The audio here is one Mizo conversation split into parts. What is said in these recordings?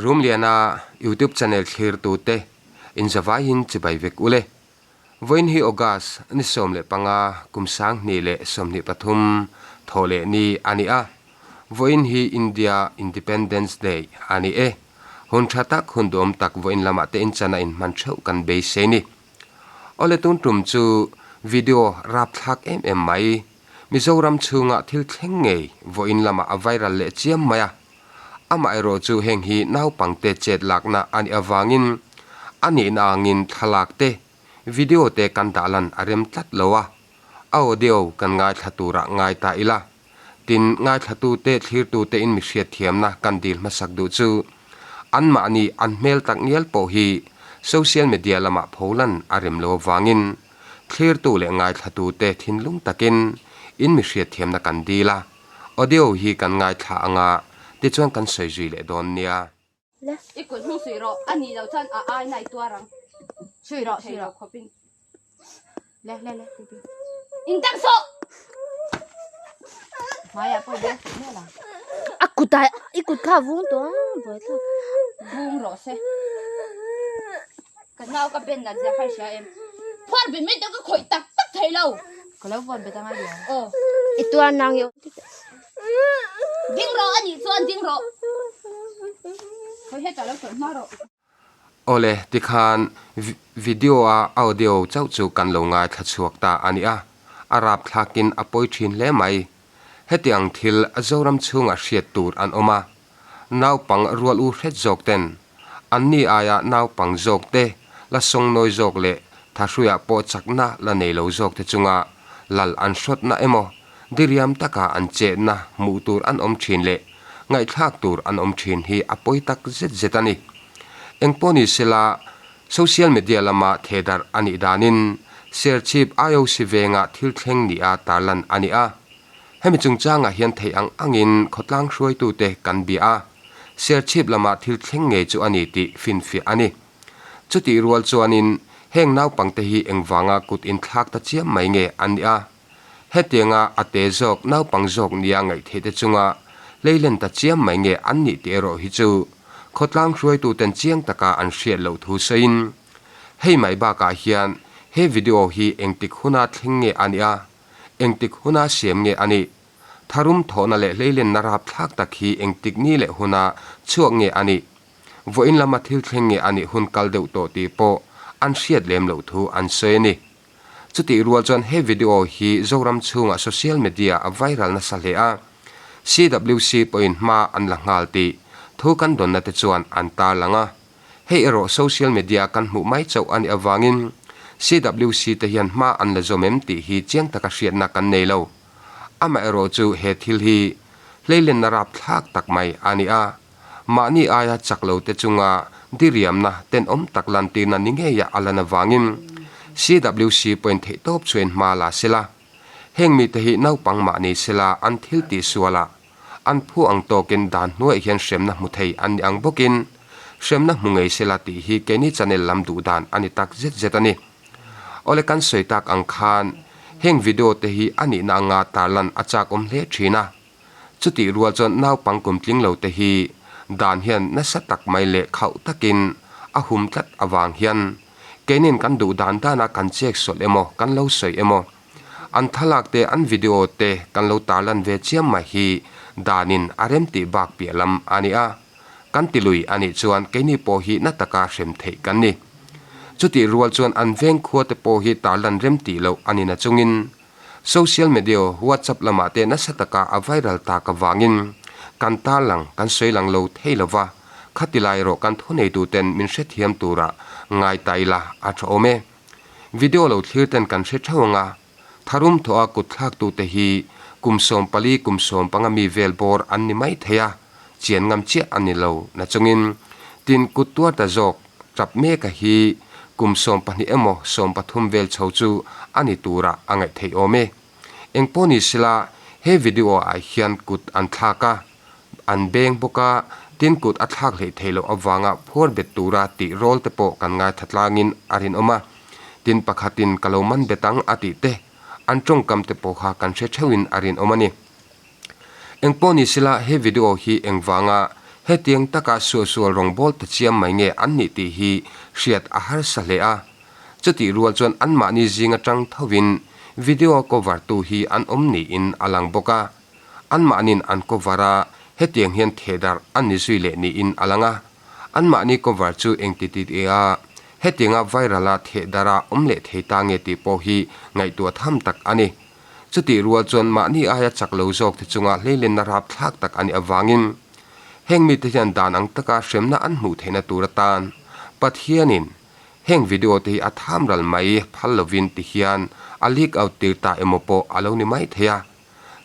Rumliana YouTube channel thlirtute inzavaiin chibai vek ule. Vawiin hi August ni 15 kum 2023 thawh leh ni a ni a. Vawiin hi India Independence Day a ni e. Hun tha tak, hun duhawm tak vawiin lamah te inchan a inhman theuh kan beisei ni. Awle tun tum chu video rapthlak em em mai. Mizoram chhunga thil thleng ngei vawiin lamah a viral leh chiam mai a. Amaherawh chu heng hi naupangte chet lakna a nih avangin a nihna angin thlalak te, video te kan dah lan a rem tlat lo a. A audio kan ngaithla turah ngai ta ila. Tin, ngaithlatute, thlirtute in mi hriatthiamna kan dil hmasak duh chu anmahni an hmel tak ngial pawh hi social media lamah pholan a rem lo avangin thlirtu leh ngaithlatute thinlung takin in mi hriatthiamna kan dil a, audio hi kan ngaithla anga tichuan kan sawi zui leh dawn nia. Le. I kut hnung suih rawh, a nih loh chuan a ai na i tuar ang. Suih rawh, suih rawh. Khawpin. Le, le, le, ti ti. In tak suh! Hmaiah pawh beng suih miah la. A kut ah, i kut kha a vung tawh a, buai thlak. Vung rawh se. Ka nau ka ben nat zia kha i hria em? Phuar bet mai tawh ka khawih tak tak thei lo. Ka lo vuan bet anga lian. Aw. I tuar nang i Ding rawh a nih chuan ding rawh. Khawi hetah lo tawlh hma rawh. Awle, tikhan video a audio chauh chu kan lo ngaithla chhuak ta a ni a, a rapthlakin a pawi thin hle mai. Heti ang thil Zoram chhungah hriat tur an awm a, naupang rual u hret zawk ten anni aia naupang zawk te la sawngnawi zawk leh thahruiah pawh chakna la nei lo zawk te chunga lal an hrawtna emaw diriam taka an chetna hmuh tur an awm thin leh ngaihthlak tur an awm thin hi a pawi tak zet zet a ni. Engpawh ni sela social media lama thehdarh a nih danin Serchhip IOC venga thil thleng nia tarlan a ni a. Hemi chungchangah hian theih ang angin khawtlang hruaitute kan bia a, Serchhip lamah thil thleng ngei chu a ni tih finfiah a ni. Chutih rual chuanin heng naupangte hi engvanga kut inthlak ta chiam mai nge an nih a? Hetianga a te zawk naupang zawk nia ngaihtheihte chunga leilen ta chiam mai nge an nih tih erawh hi chu khawtlang hruaituten chiang taka an hriat loh thu sawiin hei mai bakah hian he video hi engtik huna thleng nge a nih a? Engtik huna siam nge a nih? Tharum thawhna leh hleilenna rapthlak tak hi engtik ni leh huna chhuak nge a nih? Vawiin lama thil thleng nge a nih hun kal deuh tawh tih pawh an hriat lem loh thu an sawi a ni. Chutih rual chuan he video hi Zoram chhungah social media a viral nasa hle a, CWC pawhin hma an la nghal tih thu kan dawnna te chuan an tarlang a. Hei erawh social media kan hmuh mai chauh a nih avangin CWC te hian hma an la zawm em tih hi chiang taka hriatna kan nei lo. Amaherawh chu he thil hi hleilenna rapthlak tak mai a ni a, mahni aia chak lo te chunga diriamna tenawm tak lantirna ni ngeia a lan avangin CWC pawhin theihtawp chhuain hma la sela, heng mite hi naupang mahni sela an thil tihsualah An phu ang tawkin dan hnuaiah hian hremna hmu thei an ni ang bawkin hremna hmu ngei sela tih hi keini channel lam duh dan a ni tak zet zet a ni. Awle kan sawi tak ang khan heng video te hi a nihna anga tarlan a chak awm hle thin a. Chutih rual chuan naupang kum tling lo te hi dan hian nasa tak mai leh khauh takin a hum tlat avang hian keinin kan duh dan dana kan chek sawlh emaw kan lo sawi emaw An thlalak te an video te kan lo tarlan ve chiam mai hi danin a rem tih bak piah lam a ni a, kan ti lui a nih chuan keini pawh hi na taka hrem theih kan ni. Chutih rual chuan an veng khua te pawh hi tarlan rem tih loh a ni na chungin social media WhatsApp lamah te nasa taka a viral tak avangin kan tarlang kan sawi lang lo thei lo va, khati lai erawh kan thuneitu ten min hrethiam tura ngai ta ila a tha awm e. Video lo thlir ten kan hre theuh ang a, tharum thawh a kut thlak tute hi kum 14 kum 15 mi vel bawr an ni mai thei a, chian ngam chiah a ni lo na chungin tin kut tuar ta zawk tap mek a hi kum 12 emaw 13 vel chho chu a ni turah a ngaih theih awm e. Engpawh ni sela he video ah hian kut an thlak a, An beng bawk a, tin kut a thlak hleih theih loh avanga phuar bet tura tih rawl te pawh kan ngaithla tlangin a rinawm a. Tin pakhatin ka lo man bet ang a tih te, an tawngkam te pawh kha kan hre theuhin a rinawm a ni. Engpawh ni sela he video hi engvanga Hetiang taka suahsual rawngbawl ta chiam mai nge an nih tih hi hriat a harsa hle a. Chutih rual chuan anmahni zing atang thovin video cover tu hi an awm niin a lang bawk a. Anmahnin an cover a, hetiang hian thehdarh an ni zui leh niin a lang a. Anmahni cover chu engti ti tia hetianga viral a thehdarh a awm leh thei ta nge tih pawh hi ngaihtuah tham tak a ni. Chutih rual chuan mahni aia chak lo zawk te chunga hleilenna rapthlak tak a nih avangin heng mite hian dan ang taka hremna an hmuh theihna tur atan Pathianin heng video te hi a tham ral mai phal lovin ti hian a leak out tir ta emaw pawh a lo ni mai thei a.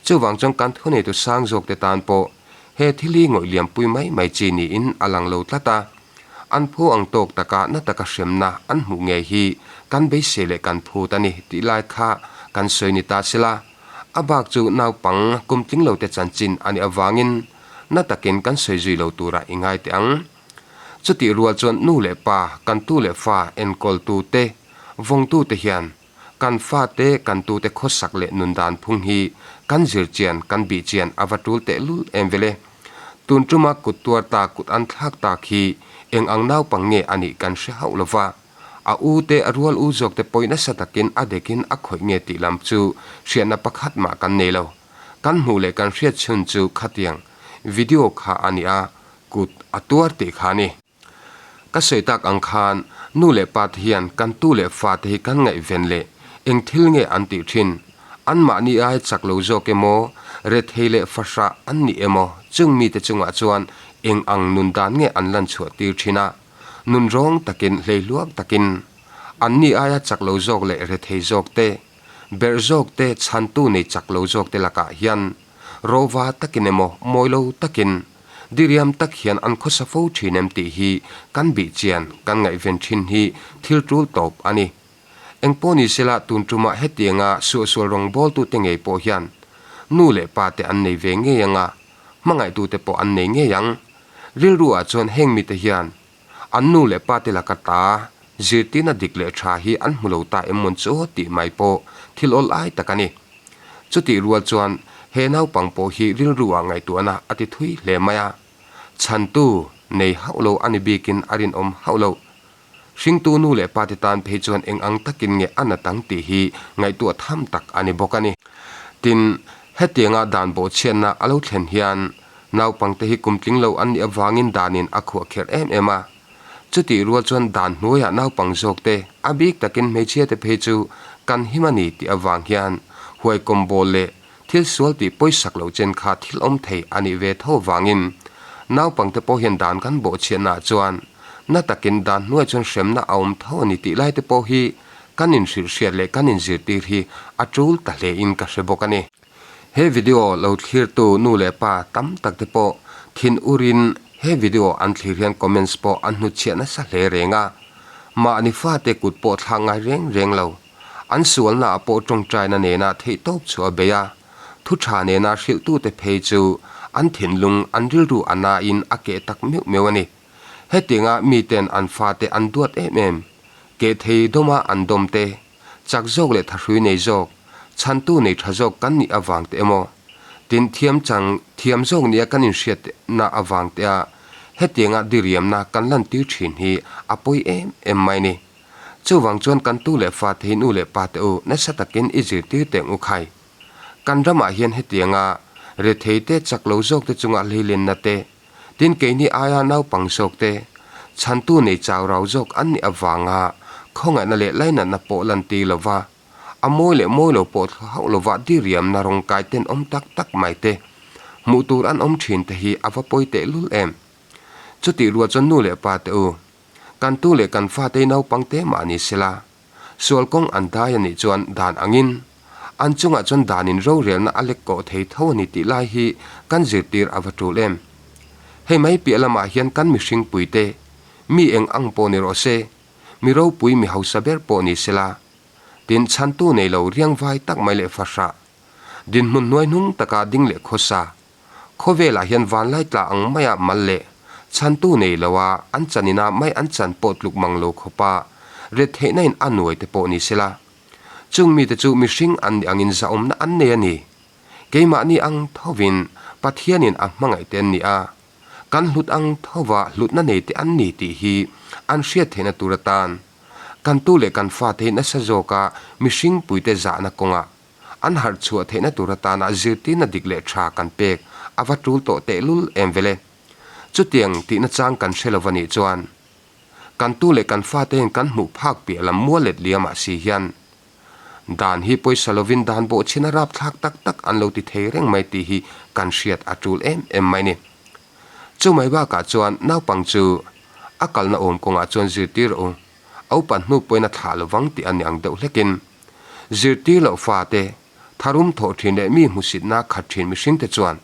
Chuvang chuan kan thuneitu sang zawk te tan pawh he thil hi ngawih liampui mai mai chi niin a lang lo tlat a. An phu ang tawk taka na taka hremna an hmuh ngei hi kan beisei leh kan phut a ni tih lai kha kan sawi ni ta sela, a bak chu naupang kum tling lo te chanchin a nih avangin na takin kan sawi zui lo turah i ngai teh ang. Chutih rual chuan nu leh pa, kan tu leh fa enkawltu te, vawngtu te hian Kan fate, kan tute khawsak leh nun dan phung hi kan zir chian, kan bih chian a va tul tehlul em vele. Tun tuma kut tuar ta, kut an thlak tak hi eng ang naupang nge a nih kan hre hauh lo va. A u te, a rual u zawk te pawih nasa takin a dekin a khawih nge tih lam chu hriatna pakhat mah kan nei lo. Kan hmuh leh kan hriat chhun chu khatiang video kha a ni a, kut a tuar tih kha a ni. Ka sawi tak ang khan nu leh pa te hian kan tu leh fa te hi kan ngaihven leh eng thil nge an tih thin? Anmahni ai chak lo zawk emaw, rethei leh fahrah an nih emaw chung mite chungah chuan eng ang nun dan nge an lan chhuah tir thin a? Nun rawng takin, hleihluak takin anni aia chak lo zawk leh rethei zawk te, berh zawk te, chhantu nei chak lo zawk te lakah hian rova takin emaw, mawi lo takin Diriam tak hian an khawsa fo thin em tih hi kan bih chian, kan ngaihven thin hi thil tul tawp a ni. Engpawh ni sela tun tumah hetianga suahsual rawngbawltute ngei pawh hian nu leh pa te an nei ve ngei anga, hmangaihtute pawh an nei ngei ang. Rilru ah chuan heng mite hian an nu leh pa te laka ta zirtirna dik leh tha hi an hmu lo ta em mawn chu tih mai pawh thil awl ai tak a ni. Chutih rual chuan he naupang pawh hi rilru ah ngaihtuahna a ti thui hle mai a, chhantu nei hauh lo a ni bikin a rinawm hauh lo. Hringtu nu leh pa te tan phei chuan eng ang takin nge a nat ang tih hi ngaihtuah tham tak a ni bawk a ni. Tin, hetianga dan bawhchhiatna a lo thlen hian naupangte hi kum tling lo an nih avangin danin a khuah kherh em em a. Chutih rual chuan dan hnuaiah naupang zawkte, a bik takin hmeichhiate phei chu kan him a ni tih avang hian huaikawm bawl leh thil sual tih pawisak loh chen kha thil awm thei a nih ve tho vangin naupangte pawh hian dan kan bawhchhiatnaah chuan na takin dan hnuaiah chuan hremna a awm tho a ni tih laite pawh hi kan inhrilhhriat leh kan inzirtir hi a tul ta hlein ka hre bawk a ni. He video lo thlirtu nu leh pa tam tak te pawh thin urin he video an thlir hian comments pawh an hnutchhiah nasa hle reng a. Mahni fate kut pawh thlak ngai reng reng lo. An sualna ah pawh tawngtaina nena theihtawp chu a bei a. Thu tha nena hrilhtute phei chu an thinlung an rilru a nain a keh tak meuh meuh a ni. Hetianga miten an fate an duat em em. Keh thei dawma an dawm te. Chak zawk leh thahrui nei zawk, chhantu nei tha zawk kan nih avang te emaw, tin thiam chang thiam zawk nia kan inhriatna avang te a hetianga diriamna kan lantir thin hi a pawi em em mai ni. Chuvang chuan kan tu leh fa te hi nu leh pa te u nasa takin i zirtir teh ang u khai. Kan ramah hian hetianga rethei te chak lo zawk te chunga hleilenna te, Tin, keini aia naupang zawkte chhantu nei chau rau zawk an nih avanga khawngaihna leh lainatna pawh lan ti lova, a mawi leh mawi lo pawh thla hauh lova diriamna rawng kai tenawm tak tak mai te hmuh tur an awm thin te hi a va pawi tehlul em. Chutih rual chuan nu leh pa te u, kan tu leh kan fate hi naupang te mah ni sela, sual kawng an dai a nih chuan dan angin an chungah chuan danin rorelna a lek kawh thei tho a ni tih lai hi kan zirtir a va tul em. Hei mai piah lamah hian kan mihring puite, mi eng ang pawh ni rawh se, mi ropui mi hausa ber pawh ni sela, tin chhantu nei lo riangvai tak mai leh fahrah, dinhmun hnuai hnung taka ding leh khawsa, Khawvelah hian vanlai tla ang maia mal leh chhantu nei loa an chanina mai an chan pawh tluk mang lo khawpa ret theihna in a nuai te pawh ni sela. Chung mite chu mihring an nih angin zahawmna an nei a ni. Keimahni ang thovin Pathianin a hmangaih te an ni a. Kan hlut ang thova hlutna nei te an ni tih hi an hriat theihna tur atan kan tu leh kan fate hi nasa zawka mihring puite zahna kawngah an harh chhuah theihna tur atana zirtirna dik leh tha kan pek a va tul tawh tehlul em vele. Chutiang tihna chang kan hre lo va nih chuan kan tu leh kan fate hian kan hmuh phak piah lam mual let liamah si hian dan hi pawisa lovin dan bawhchhin a rapthlak tak tak an lo ti thei reng mai tih hi kan hriat a tul em em mai ni. Chumai bakah chuan naupang chu a kalna awm kawngah chuan zirtir rawh u, a upat hnu pawhin a thlah lovang tih a ni ang deuh hlekin zirtir loh fate tharum thawh thin leh mi hmusitna khat thin mihringte chuan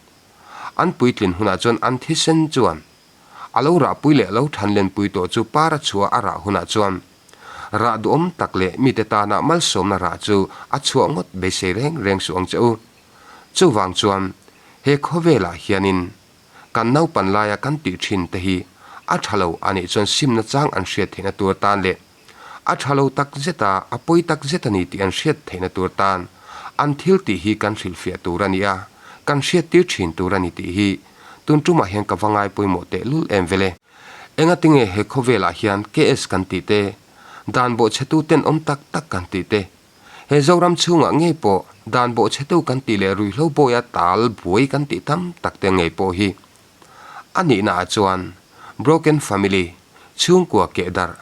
an puitlin hunah chuan an thisen chuan A lo rahpui leh lo than lenpui tawh chu par a chhuah a rah hunah chuan rah duhawm tak leh mite tana malsawmna rah chu a chhuah ngawt beisei reng reng suh ang che u. Chuvang chuan he khawvelah hianin kan naupan laia kan tih thin te hi a tha lo a nih chuan simna chang an hriat theihna tur tan leh a tha lo tak zet a, a pawi tak zet a ni tih an hriat theihna tur tan an thil tih hi kan hrilhfiah tur a ni a, kan hriattir thin tur a ni tih hi Tun tumah hian ka va ngai pawimawh teh lul em vele. Engatinge he khawvelah hian KS kan tih te, dan bawhchhetu tenawm tak tak kan tih te, he Zoram chhungah ngei pawh dan bawhchhetu kan tih leh ruihhlo bawia tal buai kan tih tam tak te ngei pawh hi a nihna ah chuan broken family, chhungkua kehdarh,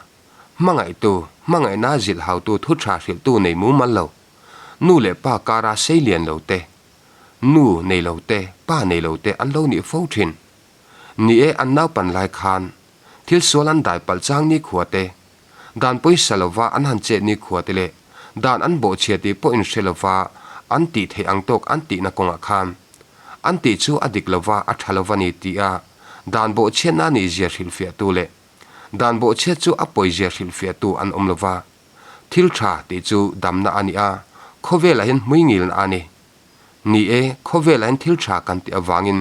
hmangaihtu, hmangaihna zilhhautu thu tha hrilhtu nei mumal lo, nu leh pa kara seilian lo te, Nu nei lo te, pa nei lo te an lo nih fo thin. Ni e, an naupan lai khan thil sual an dai palh chang nikhua te, dan pawisa lova an han chet nikhua te leh dan an bawhchhia tih pawh inhre lova an tih theih ang tawk an tihna kawngah khan an tih chu a dik lova a tha lova ni tia dan bawhchhiatna nih zia hrilhfiahtu leh dan bawhchhiat chu a pawizia hrilhfiahtu an awm lova. Thil tha tih chu damna a ni a, khawvelah hian hmuingilna a ni. Ni e, khawvelah hian thil tha kan tih avangin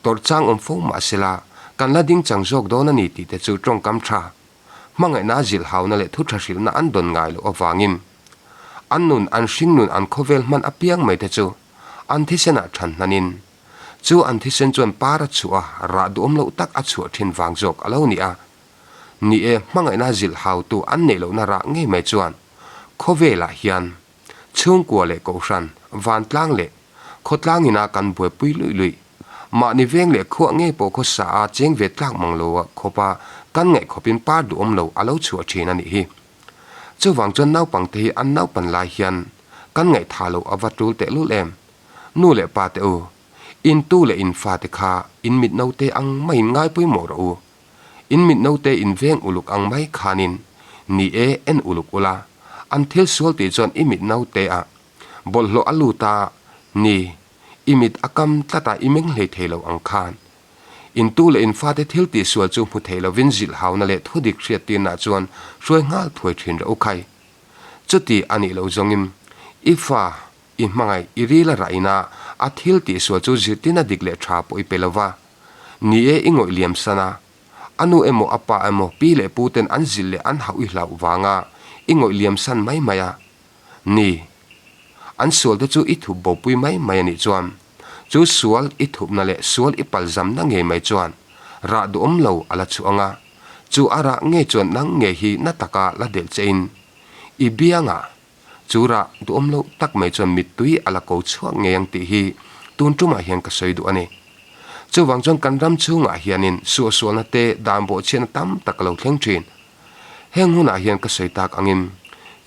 tawrh chang awm fo mah sela, kan la ding chang zawk dawn a ni tih te chu tawngkam tha, hmangaihna zilhhauna leh thu tha hrilhna an dawn ngai loh avangin an nun, an hringnun, an khawvel hman apiang mai te chu an thisenah than hnanin chu an thisen chuan par a chhuah a, rah duhawm loh tak a chhuah thin vang zawk a lo ni a. Ni e, hmangaihna zilh hautu an neih lohna rah ngei mai chuan khawvelah hian chhungkua leh kohhran, vantlang leh khawtlang ina kan buaipui luih luih. Mahni veng leh khuah ngei pawh khawsa a cheng ve tlak mang lo khawpa kan ngaih khawpin par duhawm lo a lo chhuah thin a nih hi. Chuvang chuan naupangte hi an naupan lai hian kan ngaihthah loh a va tul tehlul em. Nu leh pa te u, in tu leh in fate kha in mit naute ang maiin ngai pawimawh rawh u. In mit naute in veng uluk ang mai khanin, ni e, en uluk ula, an thil sual tih chuan i mit naute ah bawlhhlawh a lut a, ni, i mit a kam tlat a i meng hlei thei lo ang khan. In tu leh in fate thil tih sual chu hmu thei lovin zilh hauna leh thudik hriattirna chuan hruai nghal thuai thin rawh u khai. Chuti a nih loh zawngin i fa, i hmangaih, i ril a rah ina a thil tih sual chu zirtirna dik leh tha pawh i pe lova, Ni e, i ngawih liam san a. A nu emaw a pa emaw pi leh pu ten an zilh leh an hauh i hlauh vanga i ngawih liam san mai mai a. Ni. An sual te chu i thup bopui mai mai a nih chuan chu sual i thupna leh sual i palzamna ngei mai chuan rah duhawm lo a la chhuah ang a, chu a rah ngei chuan nang ngei hi na taka la delh che in i biangah Chu rah duhawm loh tak mai chuan mittui a la ko chhuak ngei ang tih hi tun tumah hian ka sawi duh a ni. Chuvang chuan kan ram chhungah hianin suahsualna te dan bawhchhiatna tam tak a lo thleng thin. Heng hunah hian ka sawi tak angin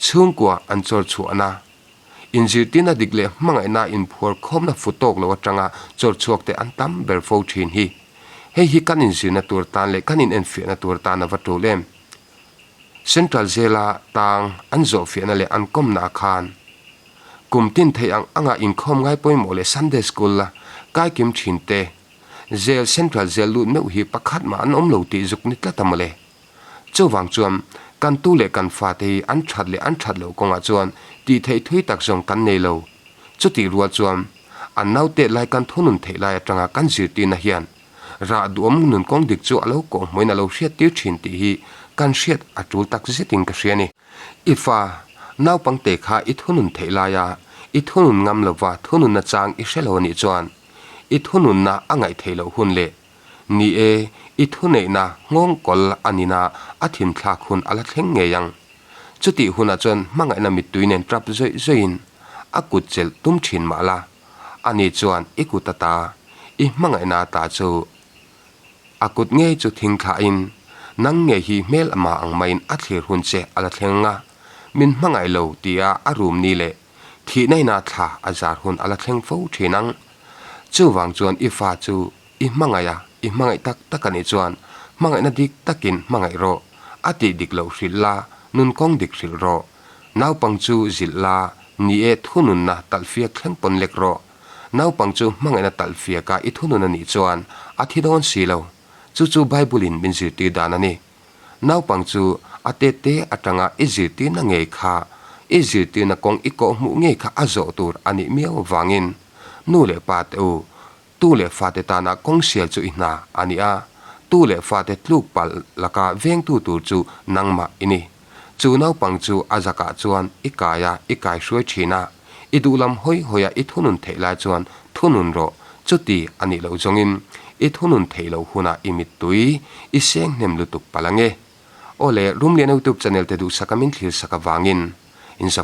chhungkua an chawr chhuahna, inzirtirna dik leh hmangaihna inphuar khawmna fu tawk lo atanga chawr chhuak te an tam ber fo thin hi. Hei hi kan inzirna tur tan leh kan inenfiahna tur tan a va tul em? Central Jail-a tang an zawhfiahna leh an kawmna khan kum tin theih ang anga inkhawm ngai pawimawh leh Sunday School-a kaikim thin te Jail Central Jail lut meuh hi pakhat mah an awm lo tih zuk ni tlat a mawle. Chuvang chuan kan tu leh kan fate hi an that leh an that loh kawngah chuan tih theih thui tak zawng kan nei lo. Chutih rual chuan an naute lai kan thunun theih lai atanga kan zirtirna hian Rah duhawm nun kawng dik chu a lo kawhhmuhin a lo hriattir thin tih hi kan hriat a tul tak zetin ka hria a ni. I fa, naupangte kha i thunun theih laia i thunun ngam lova thununna chang i hre lo a nih chuan i thununna a ngaih theih loh hun leh Ni e, i thuneihna nghawngkawl a nina a thimthlak hun a la thleng ngei ang. Chutih hunah chuan hmangaihna mittui nen tap zawih zawihin a kut chelh tum thin mah la, ani chuan i kut ata, i hmangaihna ata chu a kut ngei chu thing thlahin nang ngei hi hmel amah ang maiin a thlir hun che a la thleng ang a, min hmangaih lo tia a rum ni leh thihna ina thla a zar hun a la thleng fo thin ang. Chuvang chuan i fa chu I hmangaih a, i hmangaih tak tak a nih chuan hmangaihna dik takin hmangaih rawh. A tih dik loh hrilh la, nun kawng dik hrilh rawh. Naupang chu zilh la, ni e thununna talhfiak thleng pawn lek rawh. Naupang chu hmangaihna talhfiaka i thunun a nih chuan a thi dawn si lo. Chu chu Bible-in min zirtir dan a ni. Naupang chu a tete atanga i zirtirna ngei kha, i zirtirna kawng i kawhhmuh ngei kha a zawh tur a nih miau avangin nu leh pa te u, Tu leh fate tana kawng sial chu i hna a ni a, tu leh fate tluk palh laka vengtu tur chu nangmah i ni. Chu naupang chu a zakah chuan i kai a, i kai hruai thin a, i duhlam hawi hawia i thunun theih lai chuan thunun rawh, chuti a nih loh zawngin i thunun theih loh hunah i mittui i seng hnem lutuk palh ange. Aw le, Rumlian YouTube channel te duhsaka min thlir sak avangin in za.